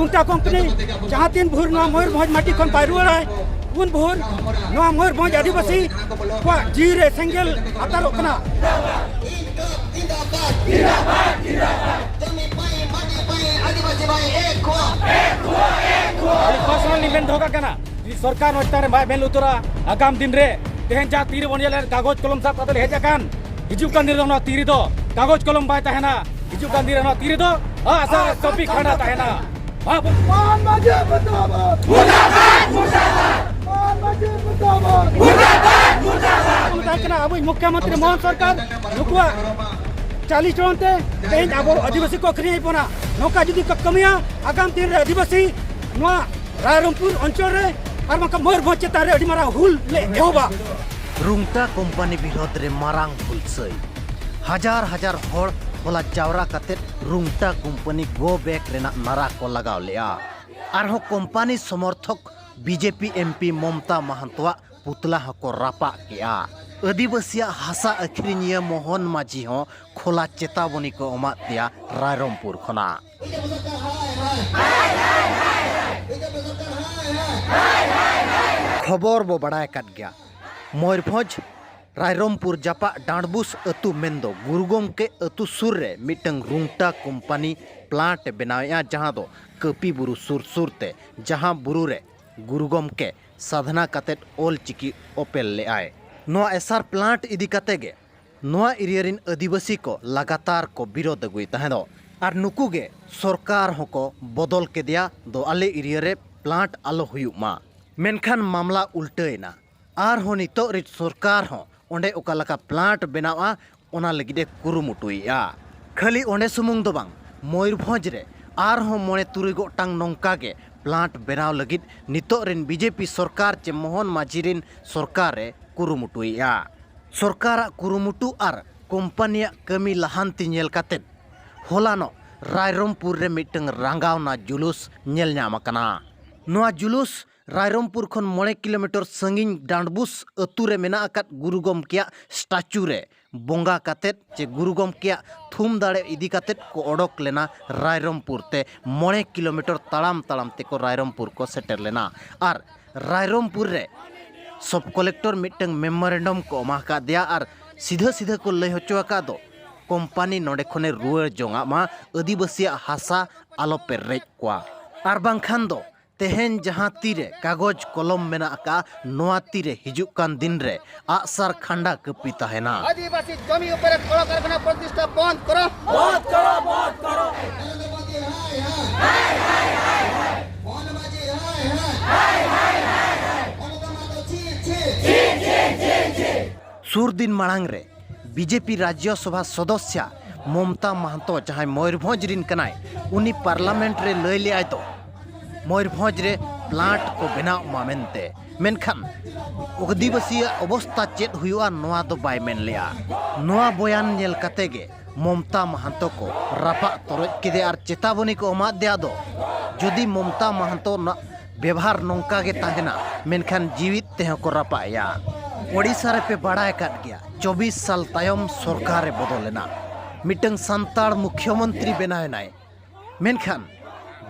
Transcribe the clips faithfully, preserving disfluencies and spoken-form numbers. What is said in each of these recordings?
ᱮᱴᱟᱜ ᱠᱳᱢᱯᱟᱱᱤ ᱡᱟᱦᱟᱸ ᱛᱤᱱ ᱵᱷᱳᱨ ᱱᱚᱣᱟ ᱢᱚᱭᱩᱨᱵᱷᱚᱸᱡᱽ ᱢᱟᱹᱴᱤ ᱠᱷᱚᱱ ᱵᱟᱭ ᱨᱩᱣᱟᱹᱲᱟᱭ, ᱩᱱ ᱵᱷᱳᱨ ᱱᱚᱣᱟ ᱢᱚᱭᱩᱨᱵᱷᱚᱸᱡᱽ ᱟᱹᱫᱤᱵᱟᱹᱥᱤ ᱠᱚᱣᱟᱜ ᱡᱤᱣᱤ ᱨᱮ ᱥᱮᱸᱜᱮᱞ ᱟᱛᱟᱨᱚᱜ ᱠᱟᱱᱟ᱾ ᱟᱹᱞᱤᱧ ᱯᱟᱨᱥᱚᱱᱟᱞ ᱞᱤᱧ ᱢᱮᱱ ᱫᱚᱦᱚ ᱠᱟᱜ ᱠᱟᱱᱟ, ᱡᱩᱫᱤ ᱥᱚᱨᱠᱟᱨ ᱱᱚᱣᱟ ᱪᱮᱛᱟᱱ ᱨᱮ ᱵᱟᱭ ᱢᱮᱫ ᱞᱩᱛᱩᱨᱟ, ᱟᱜᱟᱢ ᱫᱤᱱ ᱨᱮ ᱛᱮᱦᱮᱧ ᱡᱟᱦᱟᱸ ᱛᱤ ᱨᱮᱵᱚᱱ ᱧᱮᱞᱮᱫ ᱠᱟᱜᱚᱡᱽ ᱠᱚᱞᱚᱢ ᱥᱟᱵ ᱠᱟᱛᱮ ᱞᱮ ᱦᱮᱡ ᱟᱠᱟᱱ, ᱦᱤᱡᱩᱜ ᱠᱟᱱ ᱫᱤᱱ ᱨᱮ ᱱᱚᱣᱟ ᱛᱤ ᱨᱮᱫᱚ ᱠᱟᱜᱚᱡᱽ ᱠᱚᱞᱚᱢ ᱵᱟᱭ ᱛᱟᱦᱮᱱᱟ᱾ ᱦᱤᱡᱩᱜ ᱠᱟᱱ ᱫᱤᱱ ᱨᱮ ᱱᱚᱣᱟ ᱛᱤ ᱨᱮᱫᱚ ᱟᱜᱼᱥᱟᱨ ᱟᱨ ᱠᱟᱹᱯᱤ ᱠᱷᱟᱸᱰᱟ ᱛᱟᱦᱮᱱᱟ᱾ ᱦᱮᱸ, ᱵᱚ- ᱢᱟᱱ ᱢᱟᱹᱡᱷᱤ ᱢᱩᱨᱫᱟᱵᱟᱫ! ᱢᱩᱨᱫᱟᱵᱟᱫ! ᱢᱩᱨᱫᱟᱵᱟᱫ! ᱢᱟᱱ ᱢᱟᱹᱡᱷᱤ ᱢᱩᱨᱫᱟᱵᱟᱫ! ᱢᱩᱨᱫᱟᱵᱟᱫ! ᱢᱩᱨᱫᱟᱵᱟᱫ! ᱢᱮᱛᱟᱭ ᱠᱟᱱᱟ, ᱟᱵᱚᱭᱤᱡ ᱢᱩᱠᱷᱭᱚᱢᱚᱱᱛᱨᱤ ᱢᱳᱦᱚᱱ ᱥᱚᱨᱠᱟᱨ ᱱᱩᱠᱩᱣᱟᱜ ᱪᱟᱹᱞᱤ ᱪᱚᱞᱚᱱ ᱛᱮ ᱛᱮᱦᱮᱧ ᱟᱵᱚ ᱟᱹᱫᱤᱵᱟᱹᱥᱤ ᱠᱚ ᱟᱹᱠᱷᱨᱤᱧᱮᱫ ᱵᱚᱱᱟ᱾ ᱱᱚᱝᱠᱟ ᱡᱩᱫᱤ ᱠᱚ ᱠᱟᱹᱢᱤᱭᱟ, ᱟᱜᱟᱢ ᱫᱤᱱ ᱨᱮ ᱟᱹᱫᱤᱵᱟᱹᱥᱤ ᱱᱚᱣᱟ ᱨᱟᱭᱨᱚᱝᱯᱩᱨ ᱚᱧᱪᱚᱞ ᱨᱮ ᱟᱨ ᱵᱟᱝᱠᱷᱟᱱ ᱢᱚᱭᱩᱨᱵᱷᱚᱸᱡᱽ ᱪᱮᱛᱟᱱ ᱨᱮ ᱟᱹᱰᱤ ᱢᱟᱨᱟᱝ ᱦᱩᱞ ᱞᱮ ᱮᱦᱚᱵᱟ᱾ ᱨᱩᱝᱴᱟ ᱠᱳᱢᱯᱟᱱᱤ ᱵᱤᱨᱳᱫᱷ ᱨᱮ ᱢᱟᱨᱟᱝ ᱦᱩᱞᱥᱟᱹᱭ᱾ ᱦᱟᱡᱟᱨ ᱦᱟᱡᱟᱨ ᱦᱚᱲ ᱦᱚᱞᱟ ᱡᱟᱣᱨᱟ ᱠᱟᱛᱮ ᱨᱩᱝᱴᱟ ᱠᱳᱢᱯᱟᱱᱤ ᱜᱳ ᱵᱮᱠ ᱨᱮᱱᱟᱜ ᱱᱟᱨᱟ ᱠᱚ ᱞᱟᱜᱟᱣ ᱞᱮᱫᱼᱟ᱾ ᱟᱨᱦᱚᱸ ᱠᱳᱢᱯᱟᱱᱤ ᱥᱚᱢᱚᱨᱛᱷᱚᱠ ᱵᱤᱡᱮᱯᱤ ᱮᱢᱯᱤ ᱢᱚᱢᱛᱟ ᱢᱟᱦᱟᱱᱛᱚᱣᱟᱜ ᱯᱩᱛᱞᱟ ᱦᱚᱸᱠᱚ ᱨᱟᱯᱟᱜ ᱠᱮᱫᱼᱟ᱾ ᱟᱹᱫᱤᱵᱟᱹᱥᱤᱭᱟᱜ ᱦᱟᱥᱟ ᱟᱹᱠᱷᱨᱤᱧᱤᱭᱟᱹ ᱢᱳᱦᱚᱱ ᱢᱟᱹᱡᱷᱤ ᱦᱚᱸ ᱠᱷᱚᱞᱟ ᱪᱮᱛᱟᱵᱚᱱᱤ ᱠᱚ ᱮᱢᱟᱫ ᱫᱮᱭᱟ ᱨᱟᱭᱨᱚᱝᱯᱩᱨ ᱠᱷᱚᱱᱟᱜ᱾ ᱠᱷᱚᱵᱚᱨ ᱵᱚ ᱵᱟᱲᱟᱭ ᱟᱠᱟᱫ ᱜᱮᱭᱟ, ᱢᱚᱭᱩᱨᱵᱷᱚᱸᱡᱽ ᱨᱟᱭᱨᱚᱝᱯᱩᱨ ᱡᱟᱯᱟᱜ ᱰᱟᱸᱰᱵᱩᱥ ᱟᱹᱛᱩ ᱢᱮᱱᱫᱚ ᱜᱩᱨᱩ ᱜᱚᱢᱠᱮ ᱟᱹᱛᱩ ᱥᱩᱨ ᱨᱮ ᱢᱤᱫᱴᱟᱝ ᱨᱩᱝᱴᱟ ᱠᱳᱢᱯᱟᱱᱤ ᱯᱞᱟᱱᱴ ᱮ ᱵᱮᱱᱟᱣᱮᱫᱼᱟ, ᱡᱟᱦᱟᱸ ᱫᱚ ᱠᱟᱹᱯᱤ ᱵᱩᱨᱩ ᱥᱩᱨ ᱥᱩᱨ ᱛᱮ, ᱡᱟᱦᱟᱸ ᱵᱩᱨᱩ ᱨᱮ ᱜᱩᱨᱩ ᱜᱚᱢᱠᱮ ᱥᱟᱫᱷᱱᱟ ᱠᱟᱛᱮᱫ ᱚᱞ ᱪᱤᱠᱤ ᱚᱯᱮᱞ ᱞᱮᱫᱼᱟᱭ᱾ ᱱᱚᱣᱟ ᱮᱥᱟᱨ ᱯᱞᱟᱱᱴ ᱤᱫᱤ ᱠᱟᱛᱮ ᱜᱮ ᱱᱚᱣᱟ ᱮᱨᱤᱭᱟ ᱨᱤᱱ ᱟᱹᱫᱤᱵᱟᱹᱥᱤ ᱠᱚ ᱞᱟᱜᱟᱛᱟᱨ ᱠᱚ ᱵᱤᱨᱳᱫ ᱟᱹᱜᱩᱭᱮᱫ ᱛᱟᱦᱮᱸᱫᱚᱜ᱾ ᱟᱨ ᱱᱩᱠᱩ ᱜᱮ ᱥᱚᱨᱠᱟᱨ ᱦᱚᱸᱠᱚ ᱵᱚᱫᱚᱞ ᱠᱮᱫᱮᱭᱟ ᱫᱚ ᱟᱞᱮ ᱮᱨᱤᱭᱟ ᱨᱮ ᱯᱞᱟᱱᱴ ᱟᱞᱚ ᱦᱩᱭᱩᱜ ᱢᱟ᱾ ᱢᱮᱱᱠᱷᱟᱱ ᱢᱟᱢᱞᱟ ᱩᱞᱴᱟᱹᱭᱮᱱᱟ᱾ ᱟᱨᱦᱚᱸ ᱱᱤᱛᱚᱜ ᱨᱮ ᱥᱚᱨᱠᱟᱨ ᱦᱚᱸ ᱚᱸᱰᱮ ᱚᱠᱟ ᱞᱮᱠᱟ ᱯᱞᱟᱱᱴ ᱵᱮᱱᱟᱣᱜᱼᱟ, ᱚᱱᱟ ᱞᱟᱹᱜᱤᱫ ᱮ ᱠᱩᱨᱩᱢᱩᱴᱩᱭᱮᱫᱼᱟ᱾ ᱠᱷᱟᱹᱞᱤ ᱚᱸᱰᱮ ᱥᱩᱢᱩᱝ ᱫᱚ ᱵᱟᱝ, ᱢᱚᱭᱩᱨᱵᱷᱚᱸᱡᱽ ᱨᱮ ᱟᱨᱦᱚᱸ ᱢᱚᱬᱮ ᱛᱩᱨᱩᱭ ᱜᱚᱴᱟᱝ ᱱᱚᱝᱠᱟ ᱜᱮ ᱯᱞᱟᱱᱴ ᱵᱮᱱᱟᱣ ᱞᱟᱹᱜᱤᱫ ᱱᱤᱛᱚᱜ ᱨᱮᱱ ᱵᱤᱡᱮᱯᱤ ᱥᱚᱨᱠᱟᱨ ᱪᱮ ᱢᱳᱦᱚᱱ ᱢᱟᱹᱡᱷᱤ ᱨᱮᱱ ᱥᱚᱨᱠᱟᱨ ᱮ ᱠᱩᱨᱩᱢᱩᱴᱩᱭᱮᱫᱼᱟ᱾ ᱥᱚᱨᱠᱟᱨᱟᱜ ᱠᱩᱨᱩᱢᱩᱴᱩ ᱟᱨ ᱠᱳᱢᱯᱟᱱᱤᱭᱟᱜ ᱠᱟᱹᱢᱤ ᱞᱟᱦᱟᱱᱛᱤ ᱧᱮᱞ ᱠᱟᱛᱮᱫ ᱦᱚᱞᱟᱱᱚᱜ ᱨᱟᱭᱨᱚᱝᱯᱩᱨ ᱨᱮ ᱢᱤᱫᱴᱟᱝ ᱨᱟᱸᱜᱟᱣᱱᱟ ᱡᱩᱞᱩᱥ ᱧᱮᱞ ᱧᱟᱢ ᱟᱠᱟᱱᱟ᱾ ᱱᱚᱣᱟ ᱡᱩᱞᱩᱥ ᱨᱟᱭᱨᱚᱝᱯᱩᱨ ᱠᱷᱚᱱ ᱢᱚᱬᱮ ᱠᱤᱞᱳᱢᱤᱴᱟᱨ ᱥᱟᱺᱜᱤᱧ ᱰᱟᱸᱰᱵᱩᱥ ᱟᱹᱛᱩ ᱨᱮ ᱢᱮᱱᱟᱜ ᱟᱠᱟᱫ ᱜᱩᱨᱩ ᱜᱚᱢᱠᱮᱭᱟᱜ ᱥᱴᱟᱪᱩ ᱨᱮ ᱵᱚᱸᱜᱟ ᱠᱟᱛᱮᱫ ᱪᱮ ᱜᱩᱨᱩ ᱜᱚᱢᱠᱮᱭᱟᱜ ᱛᱷᱩᱢ ᱫᱟᱲᱮ ᱤᱫᱤ ᱠᱟᱛᱮᱫ ᱠᱚ ᱚᱰᱚᱠ ᱞᱮᱱᱟ ᱨᱟᱭᱨᱚᱝᱯᱩᱨ ᱛᱮ᱾ ᱢᱚᱬᱮ ᱠᱤᱞᱳᱢᱤᱴᱟᱨ ᱛᱟᱲᱟᱢ ᱛᱟᱲᱟᱢ ᱛᱮᱠᱚ ᱨᱟᱭᱨᱚᱝᱯᱩᱨ ᱠᱚ ᱥᱮᱴᱮᱨ ᱞᱮᱱᱟ᱾ ᱟᱨ ᱨᱟᱭᱨᱚᱝᱯᱩᱨ ᱨᱮ ᱥᱚᱵ ᱠᱚᱞᱮᱠᱴᱚᱨ ᱢᱤᱫᱴᱟᱝ ᱢᱮᱢᱳᱨᱮᱱᱰᱟᱢ ᱠᱚ ᱮᱢᱟ ᱟᱠᱟᱫᱮᱭᱟ ᱟᱨ ᱥᱤᱫᱷᱟᱹ ᱥᱤᱫᱷᱟᱹ ᱠᱚ ᱞᱟᱹᱭ ᱦᱚᱪᱚ ᱟᱠᱟᱫ ᱫᱚ, ᱠᱳᱢᱯᱟᱱᱤ ᱱᱚᱰᱮ ᱠᱷᱚᱱᱮ ᱨᱩᱣᱟᱹᱲ ᱡᱚᱝᱟᱜ ᱢᱟ, ᱟᱹᱫᱤᱵᱟᱹᱥᱤᱭᱟᱜ ᱦᱟᱥᱟ ᱟᱞᱚᱯᱮ ᱨᱮᱡ ᱠᱚᱣᱟ, ᱟᱨ ᱵᱟᱝᱠᱷᱟᱱ ᱫᱚ ᱛᱮᱦᱮᱧ ᱡᱟᱦᱟᱸ ᱛᱤᱨᱮ ᱠᱟᱜᱚᱡᱽ ᱠᱚᱞᱚᱢ ᱢᱮᱱᱟᱜ ᱟᱠᱟᱫ, ᱱᱚᱣᱟ ᱛᱤᱨᱮ ᱦᱤᱡᱩᱜ ᱠᱟᱱ ᱫᱤᱱ ᱨᱮ ᱟᱜᱼᱥᱟᱨ ᱠᱷᱟᱱᱰᱟ ᱠᱟᱹᱯᱤ ᱛᱟᱦᱮᱱᱟ᱾ ᱟᱹᱫᱤᱵᱟᱹᱥᱤ ᱡᱚᱢᱤ ᱩᱯᱚᱨᱮ ᱠᱚᱞᱠᱟᱨᱠᱷᱟᱱᱟ ᱯᱨᱚᱛᱤᱥᱴᱷᱟ ᱵᱚᱱᱫ ᱠᱚᱨᱚ᱾ ᱥᱩᱨ ᱫᱤᱱ ᱢᱟᱲᱟᱝ ᱨᱮ ᱵᱤᱡᱮᱯᱤ ᱨᱟᱡᱽᱭᱚ ᱥᱚᱵᱷᱟ ᱥᱚᱫᱚᱥᱥᱟ ᱢᱚᱢᱛᱟ ᱢᱟᱦᱟᱱᱛᱚ, ᱡᱟᱦᱟᱸᱭ ᱢᱚᱭᱩᱨᱵᱷᱚᱸᱡᱽ ᱨᱤᱱ ᱠᱟᱱᱟᱭ, ᱩᱱᱤ ᱯᱟᱨᱞᱟᱢᱮᱱᱴ ᱨᱮ ᱞᱟᱹᱭ ᱞᱮᱫᱟᱭ ᱫᱚ ᱢᱚᱭᱩᱨᱵᱷᱚᱸᱡᱽ ᱨᱮ ᱯᱞᱟᱱᱴ ᱠᱚ ᱵᱮᱱᱟᱣ ᱢᱟ ᱢᱮᱱᱛᱮ᱾ ᱢᱮᱱᱠᱷᱟᱱ ᱟᱹᱫᱤᱵᱟᱹᱥᱤᱭᱟᱜ ᱚᱵᱚᱥᱛᱟ ᱪᱮᱫ ᱦᱩᱭᱩᱜᱼᱟ, ᱱᱚᱣᱟ ᱫᱚ ᱵᱟᱭ ᱢᱮᱱ ᱞᱮᱫᱼᱟ᱾ ᱱᱚᱣᱟ ᱵᱚᱭᱟᱱ ᱧᱮᱞ ᱠᱟᱛᱮ ᱜᱮ ᱢᱚᱢᱛᱟ ᱢᱟᱦᱟᱱᱛᱚ ᱠᱚ ᱨᱟᱯᱟᱜ ᱛᱚᱨᱚᱡ ᱠᱮᱫᱮᱭᱟ ᱟᱨ ᱪᱮᱛᱟᱣᱚᱱᱤ ᱠᱚ ᱮᱢᱟᱫᱮᱭᱟ ᱫᱚ, ᱡᱩᱫᱤ ᱢᱚᱢᱛᱟ ᱢᱟᱦᱟᱱᱛᱚ ᱨᱮᱱᱟᱜ ᱵᱮᱵᱷᱟᱨ ᱱᱚᱝᱠᱟ ᱜᱮ ᱛᱟᱦᱮᱱᱟ, ᱢᱮᱱᱠᱷᱟᱱ ᱡᱤᱣᱤᱫ ᱛᱮᱦᱚᱸ ᱠᱚ ᱨᱟᱯᱟᱜ ᱮᱭᱟ᱾ ᱳᱰᱤᱥᱟ ᱨᱮᱯᱮ ᱵᱟᱲᱟᱭ ᱟᱠᱟᱫ ᱜᱮᱭᱟ, ᱪᱚᱵᱵᱤᱥ ᱥᱟᱞ ᱛᱟᱭᱚᱢ ᱥᱚᱨᱠᱟᱨ ᱮ ᱵᱚᱫᱚᱞ ᱮᱱᱟ, ᱢᱤᱫᱴᱟᱝ ᱥᱟᱱᱛᱟᱲ ᱢᱩᱠᱷᱭᱚᱢᱚᱱᱛᱨᱤ ᱵᱮᱱᱟᱣ ᱮᱱᱟᱭ᱾ ᱢᱮᱱᱠᱷᱟᱱ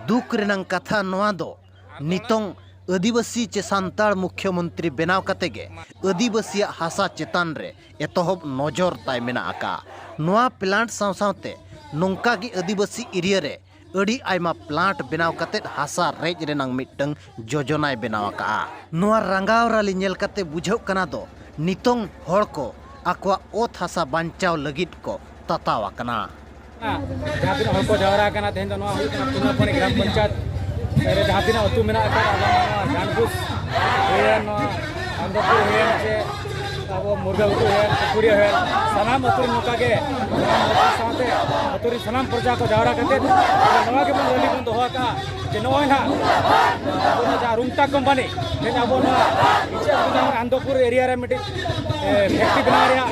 ᱫᱩᱠ ᱨᱮᱱᱟᱝ ᱠᱟᱛᱷᱟ ᱱᱚᱣᱟ ᱫᱚ, ᱱᱤᱛᱚᱝ ᱟᱹᱫᱤᱵᱟᱹᱥᱤ ᱪᱮ ᱥᱟᱱᱛᱟᱲ ᱢᱩᱠᱷᱭᱚᱢᱚᱱᱛᱨᱤ ᱵᱮᱱᱟᱣ ᱠᱟᱛᱮ ᱜᱮ ᱟᱹᱫᱤᱵᱟᱹᱥᱤᱭᱟᱜ ᱦᱟᱥᱟ ᱪᱮᱛᱟᱱ ᱨᱮ ᱮᱛᱚᱦᱚᱵ ᱱᱚᱡᱚᱨ ᱛᱟᱭ ᱢᱮᱱᱟᱜ ᱟᱠᱟᱫᱼᱟ᱾ ᱱᱚᱣᱟ ᱯᱞᱟᱱᱴ ᱥᱟᱶ ᱥᱟᱶᱛᱮ ᱱᱚᱝᱠᱟ ᱜᱮ ᱟᱹᱫᱤᱵᱟᱹᱥᱤ ᱮᱨᱤᱭᱟ ᱨᱮ ᱟᱹᱰᱤ ᱟᱭᱢᱟ ᱯᱞᱟᱱᱴ ᱵᱮᱱᱟᱣ ᱠᱟᱛᱮ ᱦᱟᱥᱟ ᱨᱮᱡ ᱨᱮᱱᱟᱝ ᱢᱤᱫᱴᱟᱝ ᱡᱳᱡᱚᱱᱟᱭ ᱵᱮᱱᱟᱣ ᱟᱠᱟᱫᱼᱟ᱾ ᱱᱚᱣᱟ ᱨᱟᱸᱜᱟᱣ ᱨᱟᱹᱞᱤ ᱧᱮᱞ ᱠᱟᱛᱮ ᱵᱩᱡᱷᱟᱹᱜ ᱠᱟᱱᱟ ᱫᱚ, ᱱᱤᱛᱚᱝ ᱦᱚᱲ ᱠᱚ ᱟᱠᱚᱣᱟᱜ ᱚᱛ ᱦᱟᱥᱟ ᱵᱟᱧᱪᱟᱣ ᱞᱟᱹᱜᱤᱫ ᱠᱚ ᱛᱟᱛᱟᱣ ᱟᱠᱟᱱᱟ᱾ ᱡᱟᱦᱟᱸ ᱛᱤᱱᱟᱹᱜ ᱦᱚᱲ ᱠᱚ ᱡᱟᱣᱨᱟ ᱟᱠᱟᱱᱟ, ᱛᱮᱦᱮᱧ ᱫᱚ ᱱᱚᱣᱟ ᱦᱩᱭᱩᱜ ᱠᱟᱱᱟ ᱯᱩᱱᱟᱯᱟᱱᱤ ᱜᱨᱟᱢ ᱯᱚᱧᱪᱟᱭᱮᱛ ᱨᱮ ᱡᱟᱦᱟᱸ ᱛᱤᱱᱟᱹᱜ ᱟᱹᱛᱩ ᱢᱮᱱᱟᱜ ᱟᱠᱟᱫ, ᱟᱵᱚ ᱱᱚᱣᱟ ᱰᱟᱱᱰᱵᱩᱥ ᱦᱩᱭᱮᱱ, ᱱᱚᱣᱟ ᱟᱱᱫᱚᱯᱩᱨ ᱦᱩᱭᱮᱱ, ᱥᱮ ᱟᱵᱚ ᱢᱩᱨᱜᱟ ᱜᱷᱩᱴᱩ ᱦᱩᱭᱮᱱ, ᱯᱩᱠᱷᱩᱨᱤᱭᱟᱹ ᱦᱩᱭᱮᱱ, ᱥᱟᱱᱟᱢ ᱟᱹᱛᱩ ᱨᱮ ᱱᱚᱝᱠᱟ ᱜᱮ ᱥᱟᱶᱛᱮ ᱟᱹᱛᱩ ᱨᱮᱱ ᱥᱟᱱᱟᱢ ᱯᱨᱚᱡᱟ ᱠᱚ ᱡᱟᱣᱨᱟ ᱠᱟᱛᱮ ᱱᱚᱣᱟ ᱜᱮᱵᱚᱱ ᱨᱮᱞᱤ ᱵᱚᱱ ᱫᱚᱦᱚ ᱟᱠᱟᱫᱼᱟ ᱡᱮ ᱱᱚᱜᱼᱚᱭ ᱱᱟᱦᱟᱜ ᱟᱵᱚ ᱱᱚᱣᱟ ᱡᱟᱦᱟᱸ ᱨᱩᱝᱴᱟ ᱠᱳᱢᱯᱟᱱᱤ ᱛᱮᱦᱮᱧ ᱟᱵᱚ ᱱᱚᱣᱟ ᱟᱱᱫᱚᱯᱩᱨ ᱮᱨᱤᱭᱟ ᱨᱮ ᱢᱤᱫᱴᱤᱡ ᱯᱷᱮᱠᱴᱨᱤ ᱵᱮᱱᱟᱣ ᱨᱮᱭᱟᱜ